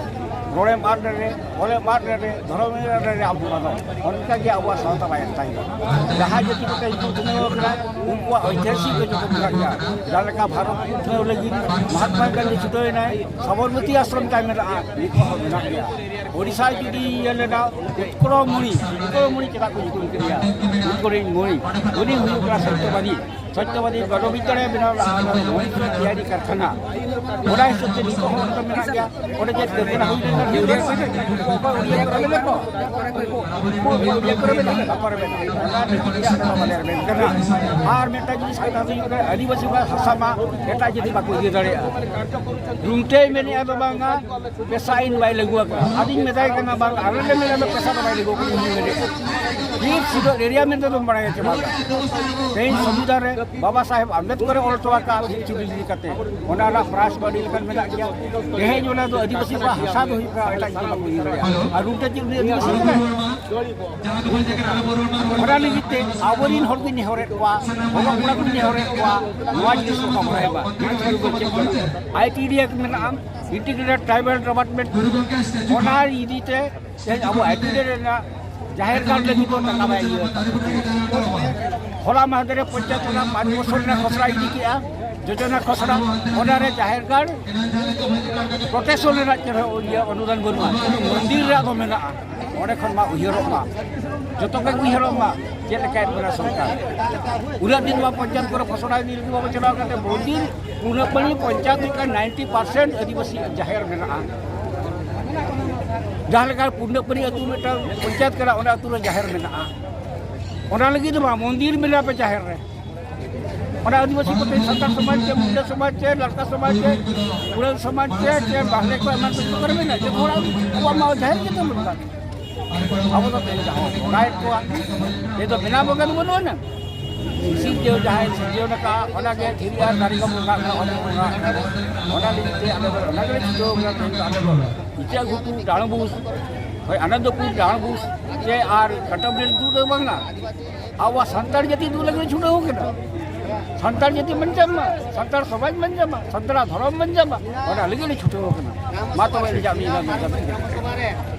ᱨᱚᱲᱮᱢ ᱟᱫ ᱞᱮᱨᱮ, ᱚᱞᱮᱢ ᱟᱫ ᱞᱮᱨᱮ, ᱫᱷᱚᱨᱚᱢ ᱮᱢ ᱟᱫ ᱞᱮᱨᱮ, ᱟᱢ ᱦᱚᱸ ᱟᱫᱚᱜ᱾ ᱚᱱᱠᱟ ᱜᱮ ᱟᱵᱚᱣᱟᱜ ᱥᱟᱶᱛᱟ ᱵᱟᱭ ᱛᱟᱦᱮᱸ ᱠᱟᱱᱟ᱾ ᱡᱟᱦᱟᱸ ᱡᱟᱹᱛᱤ ᱠᱚᱛᱮ ᱧᱩᱛᱩᱢ ᱩᱛᱱᱟᱹᱣ ᱟᱠᱟᱱᱟ, ᱩᱱᱠᱩᱣᱟᱜ ᱳᱭᱛᱤᱦᱟᱥᱤᱠ ᱫᱚ ᱡᱚᱛᱚ ᱢᱮᱱᱟᱜ ᱜᱮᱭᱟ᱾ ᱡᱟᱦᱟᱸ ᱞᱮᱠᱟ ᱵᱷᱟᱨᱚᱛ ᱩᱛᱱᱟᱹᱣ ᱞᱟᱹᱜᱤᱫ ᱢᱚᱦᱟᱛᱢᱟ ᱜᱟᱱᱫᱷᱤ ᱪᱷᱩᱴᱟᱹᱣ ᱮᱱᱟᱭ, ᱥᱟᱵᱚᱨᱢᱚᱛᱤ ᱟᱥᱨᱚᱢ ᱛᱟᱭ ᱢᱮᱱᱟᱜᱼᱟ, ᱱᱤᱛ ᱦᱚᱸ ᱢᱮᱱᱟᱜ ᱜᱮᱭᱟ᱾ ᱳᱰᱤᱥᱟ ᱡᱩᱫᱤ ᱤᱭᱟᱹ ᱞᱮᱱᱟ, ᱩᱛᱠᱚᱲ ᱢᱩᱱᱤ, ᱩᱛᱠᱚᱲ ᱢᱩᱱᱤ ᱪᱮᱫᱟᱜ ᱠᱚ ᱧᱩᱛᱩᱢ ᱠᱮᱫᱮᱭᱟ? ᱩᱛᱠᱚᱲᱤᱡ ᱢᱩᱱᱤ, ᱩᱱᱤ ᱦᱩᱭᱩᱜ ᱠᱟᱱᱟ ᱥᱚᱛᱭᱚᱵᱟᱫᱤ᱾ ᱥᱚᱛᱭᱚᱵᱟᱫᱤ ᱜᱚᱱᱚᱵᱤᱫᱽᱫᱟᱹ ᱨᱮ ᱵᱮᱱᱟᱣ ᱞᱮᱫᱼᱟ ᱚᱱᱟ ᱢᱚᱱᱤᱯᱩᱨ ᱛᱮᱭᱟᱨᱤ ᱠᱟᱨᱠᱷᱟᱱᱟ᱾ ᱚᱱᱟ ᱦᱤᱥᱟᱹᱵ ᱛᱮ ᱱᱤᱛᱚᱜ ᱦᱚᱸ ᱚᱱᱠᱟ ᱢᱮᱱᱟᱜ ᱜᱮᱭᱟ᱾ ᱚᱸᱰᱮ ᱪᱮᱫ ᱠᱟᱹᱨᱠᱷᱟᱱᱟ ᱦᱩᱭ ᱞᱮᱱᱟ? ᱚᱠᱚᱭ ᱩᱲᱤᱭᱟ ᱠᱚᱨᱮ ᱢᱮᱱᱟᱜ ᱠᱚᱣᱟ? ᱚᱠᱚᱭ ᱩᱲᱤᱭᱟ ᱠᱚᱨᱮ ᱢᱮᱱᱟᱜ ᱠᱚᱣᱟ? ᱚᱱᱟ ᱨᱮᱱᱟᱜ ᱵᱟᱞᱮ ᱨᱮᱵᱮᱱ ᱠᱟᱱᱟ᱾ ᱟᱨ ᱢᱤᱫᱴᱟᱝ ᱡᱤᱱᱤᱥ ᱠᱟᱛᱷᱟ ᱫᱚ ᱦᱩᱭᱩᱜ ᱠᱟᱱᱟ, ᱟᱹᱫᱤᱵᱟᱹᱥᱤ ᱠᱚᱣᱟᱜ ᱦᱟᱥᱟ ᱢᱟ ᱮᱴᱟᱜ ᱡᱟᱹᱛᱤ ᱵᱟᱠᱚ ᱤᱫᱤ ᱫᱟᱲᱮᱭᱟᱜᱼᱟ᱾ ᱨᱩᱢᱴᱮᱭ ᱢᱮᱱᱮᱫᱼᱟ ᱫᱚ ᱵᱟᱝᱟ, ᱯᱮᱥᱟ ᱟᱹᱭᱤᱱ ᱵᱟᱭ ᱞᱟᱹᱜᱩ ᱟᱠᱟᱫᱟ᱾ ᱟᱫᱚᱧ ᱢᱮᱛᱟᱭ ᱠᱟᱱᱟ, "ᱵᱟᱝ, ᱟᱞᱮ ᱞᱮ ᱢᱮᱱᱟ ᱫᱚ ᱯᱮᱥᱟ ᱫᱚ ᱵᱟᱭ ᱞᱟᱹᱜᱩ ᱟᱠᱟᱫᱟ, ᱤᱧ ᱢᱮᱱᱮᱫᱼᱟ, ᱪᱤᱯ ᱥᱩᱫᱷᱟᱹ ᱮᱨᱤᱭᱟ ᱢᱮᱱᱛᱮ ᱫᱚᱢ ᱵᱟᱲᱟᱭᱟ ᱪᱮ ᱵᱟᱝ?" ᱛᱮᱦᱮᱧ ᱥᱚᱝᱵᱤᱫᱷᱟᱱ ᱨᱮ ᱵᱟᱵᱟ ᱥᱟᱦᱮᱵᱽ ᱟᱢᱵᱮᱫᱠᱚᱨ ᱮ ᱚᱞ ᱦᱚᱴᱚ ᱟᱠᱟᱫ ᱯᱷᱤᱯᱛᱷ ᱥᱤᱰᱩᱞ ᱤᱫᱤ ᱠᱟᱛᱮ, ᱚᱱᱟ ᱨᱮᱱᱟᱜ ᱯᱨᱟᱭᱥ ᱵᱟᱹᱰᱤ ᱞᱮᱠᱟᱱ ᱢᱮᱱᱟᱜ ᱜᱮᱭᱟ᱾ ᱛᱮᱦᱮᱧ ᱚᱱᱟ ᱫᱚ ᱟᱹᱫᱤᱵᱟᱹᱥᱤ ᱠᱚᱣᱟᱜ ᱦᱟᱥᱟ ᱫᱚ ᱦᱩᱭᱩᱜ ᱠᱟᱱᱟ, ᱮᱴᱟᱜ ᱡᱟᱹᱛᱤ ᱵᱟᱠᱚ ᱤᱫᱤ ᱫᱟᱲᱮᱭᱟᱜᱼᱟ᱾ ᱟᱨ ᱨᱩᱴᱮ ᱪᱮᱫ ᱩᱱᱤ ᱟᱹᱫᱤᱵᱟᱹᱥᱤ ᱠᱟᱱᱟᱭ? ᱚᱱᱟ ᱞᱟᱹᱜᱤᱫ ᱛᱮ ᱟᱵᱚᱨᱮᱱ ᱦᱚᱲ ᱠᱚᱧ ᱱᱮᱦᱚᱨᱮᱫ ᱠᱚᱣᱟ, ᱵᱚᱸᱜᱟ ᱠᱚᱲᱟ ᱠᱚᱧ ᱱᱮᱦᱚᱨᱮᱫ ᱠᱚᱣᱟ, ᱱᱚᱣᱟ ᱡᱤᱱᱤᱥ ᱠᱚ ᱵᱟᱲᱟᱭ ᱢᱟ᱾ ᱟᱭ ᱴᱤ ᱰᱤ ᱮ ᱢᱮᱱᱟᱜᱼᱟ, ᱤᱱᱴᱤᱜᱨᱮᱴᱮᱰ ᱴᱨᱟᱭᱵᱟᱞ ᱰᱮᱵᱷᱞᱚᱯᱢᱮᱱᱴ, ᱚᱱᱟ ᱤᱫᱤ ᱛᱮ ᱛᱮᱦᱮᱧ ᱟᱵᱚ ᱟᱭ ᱴᱤ ᱰᱤ ᱮ ᱨᱮᱱᱟᱜ ᱡᱟᱦᱮᱨ ᱜᱟᱲ ᱞᱟᱹᱜᱤᱫ ᱫᱚ ᱴᱟᱠᱟ ᱵᱟᱭ ᱤᱭᱟᱹ ᱟᱠᱟᱫᱟ᱾ ᱦᱚᱞᱟ ᱢᱟᱦᱫᱮᱨ ᱨᱮ ᱯᱚᱧᱪᱟᱭᱮᱛ ᱨᱮᱱᱟᱜ ᱯᱟᱸᱪ ᱵᱚᱪᱷᱚᱨ ᱨᱮᱱᱟᱜ ᱠᱷᱚᱥᱲᱟ ᱤᱫᱤ ᱠᱮᱜᱼᱟ, ᱡᱳᱡᱚᱱᱟ ᱠᱷᱚᱥᱲᱟ, ᱚᱱᱟ ᱨᱮ ᱡᱟᱦᱮᱨ ᱜᱟᱲ ᱯᱨᱚᱴᱮᱠᱥᱚᱱ ᱨᱮᱱᱟᱜ ᱪᱮᱫ ᱦᱚᱸ ᱤᱭᱟᱹ ᱚᱱᱩᱫᱟᱱ ᱵᱟᱹᱱᱩᱜᱼᱟ, ᱥᱩᱫᱷᱩ ᱢᱚᱱᱫᱤᱨ ᱨᱮᱭᱟᱜ ᱫᱚ ᱢᱮᱱᱟᱜᱼᱟ᱾ ᱚᱸᱰᱮ ᱠᱷᱚᱱ ᱢᱟ ᱩᱭᱦᱟᱹᱨᱚᱜ ᱢᱟ, ᱡᱚᱛᱚ ᱜᱮ ᱩᱭᱦᱟᱹᱨᱚᱜ ᱢᱟ, ᱪᱮᱫ ᱞᱮᱠᱟᱭᱮᱫ ᱵᱚᱱᱟ ᱥᱚᱨᱠᱟᱨ᱾ ᱩᱱᱟᱹᱜ ᱫᱤᱱ ᱱᱚᱣᱟ ᱯᱚᱧᱪᱟᱭᱮᱛ ᱠᱚᱨᱮ ᱠᱷᱚᱥᱲᱟ ᱤᱫᱤ ᱞᱟᱹᱜᱤᱫ ᱵᱟᱵᱚ ᱪᱟᱞᱟᱣ ᱠᱟᱛᱮ ᱢᱚᱱᱫᱤᱨ ᱯᱩᱱᱟᱹᱯᱟᱹᱲᱤ ᱯᱚᱧᱪᱟᱭᱮᱛ ᱦᱩᱭᱩᱜ ᱠᱟᱱᱟ ᱱᱟᱭᱤᱱᱴᱤ ᱯᱟᱨᱥᱮᱱᱴ ᱟᱹᱫᱤᱵᱟᱹᱥᱤ ᱡᱟᱦᱮᱨ ᱢᱮᱱᱟᱜᱼᱟ᱾ ᱡᱟᱦᱟᱸ ᱞᱮᱠᱟ ᱯᱩᱱᱟᱹᱯᱟᱹᱲᱤ ᱟᱹᱛᱩ ᱢᱤᱫᱴᱟᱝ ᱯᱚᱧᱪᱟᱭᱮᱛ ᱠᱟᱱᱟ, ᱚᱱᱟ ᱟᱹᱛᱩ ᱨᱮ ᱡᱟᱦᱮᱨ ᱢᱮᱱᱟᱜᱼᱟ᱾ ᱚᱱᱟ ᱞᱟᱹᱜᱤᱫ ᱫᱚ ᱵᱟᱝ, ᱢᱚᱱᱫᱤᱨ ᱵᱮᱱᱟᱣ ᱯᱮ ᱡᱟᱦᱮᱨ ᱨᱮ᱾ ᱚᱱᱟ ᱟᱹᱫᱤᱵᱟᱹᱥᱤ ᱠᱚᱛᱮ, ᱥᱟᱱᱛᱟᱲ ᱥᱚᱢᱟᱡᱽ ᱛᱮ, ᱢᱩᱱᱰᱟ ᱥᱚᱢᱟᱡᱽ ᱛᱮ, ᱞᱟᱲᱠᱟ ᱥᱚᱢᱟᱡᱽ ᱛᱮ, ᱩᱨᱟᱹᱣ ᱥᱚᱢᱟᱡᱽ ᱛᱮ, ᱪᱮ ᱵᱟᱦᱨᱮ ᱠᱚ ᱮᱢᱟᱱ ᱠᱚ ᱡᱚᱛᱚ ᱠᱚᱨᱮ ᱢᱮᱱᱟᱜᱼᱟ, ᱡᱚᱛᱚ ᱦᱚᱲ ᱟᱵᱚᱣᱟᱜ ᱢᱟ ᱡᱟᱦᱮᱨ ᱜᱮ ᱛᱟᱵᱚᱱ ᱠᱟᱱ᱾ ᱟᱵᱚ ᱫᱚ ᱛᱮᱦᱮᱧ ᱡᱟᱦᱟᱸ ᱵᱚᱸᱜᱟᱭᱮᱫ ᱠᱚᱣᱟ, ᱱᱤᱛ ᱫᱚ ᱵᱮᱱᱟᱣ ᱵᱚᱸᱜᱟ ᱫᱚ ᱵᱟᱹᱱᱩᱜ ᱟᱱᱟ᱾ ᱥᱤᱨᱡᱟᱹᱣ ᱡᱟᱦᱟᱸᱭ ᱥᱤᱨᱡᱟᱹᱣ ᱟᱠᱟᱫ, ᱚᱱᱟᱜᱮ ᱫᱷᱤᱨᱤ ᱟᱨ ᱫᱟᱨᱮ ᱠᱚ ᱵᱚᱸᱜᱟ ᱠᱟᱱᱟ, ᱚᱱᱟ ᱵᱚᱸᱜᱟ ᱠᱟᱱᱟ᱾ ᱚᱱᱟ ᱞᱟᱹᱜᱤᱫ ᱛᱮ ᱟᱞᱮ ᱫᱚ ᱚᱱᱟ ᱜᱮᱞᱮ ᱪᱷᱩᱴᱟᱹᱣ ᱠᱟᱱᱟ᱾ ᱛᱮᱦᱮᱧ ᱫᱚ ᱟᱞᱮ ᱫᱚ ᱤᱪᱟᱹᱜ ᱜᱷᱩᱴᱩ ᱰᱟᱸᱰᱵᱩᱥ, ᱦᱳᱭ, ᱟᱱᱚᱱᱫᱚᱯᱩᱨ ᱰᱟᱸᱰᱵᱩᱥ ᱪᱮ ᱟᱨ ᱠᱟᱴᱟᱵ ᱰᱮᱞ ᱫᱩ ᱫᱚ ᱵᱟᱝᱟ᱾ ᱟᱵᱚᱣᱟᱜ ᱥᱟᱱᱛᱟᱲ ᱡᱟᱹᱛᱤ ᱫᱩ ᱞᱟᱹᱜᱤᱫ ᱞᱮ ᱪᱷᱩᱴᱟᱹᱣ ᱠᱟᱱᱟ᱾ ᱥᱟᱱᱛᱟᱲ ᱡᱟᱹᱛᱤ ᱵᱟᱧᱪᱟᱜ ᱢᱟ, ᱥᱟᱱᱛᱟᱲ ᱥᱚᱢᱟᱡᱽ ᱵᱟᱧᱪᱟᱜ ᱢᱟ, ᱥᱟᱱᱛᱟᱲᱟᱜ ᱫᱷᱚᱨᱚᱢ ᱵᱟᱧᱪᱟᱜ ᱢᱟ, ᱚᱱᱟ ᱞᱟᱹᱜᱤᱫ ᱞᱮ ᱪᱷᱩᱴᱟᱹᱣ ᱠᱟᱱᱟ᱾ ᱢᱟ ᱛᱚᱵᱮ ᱤᱧᱟᱹᱜ ᱢᱤᱫ ᱫᱷᱟᱣ ᱢᱮᱱ ᱠᱟᱛᱮ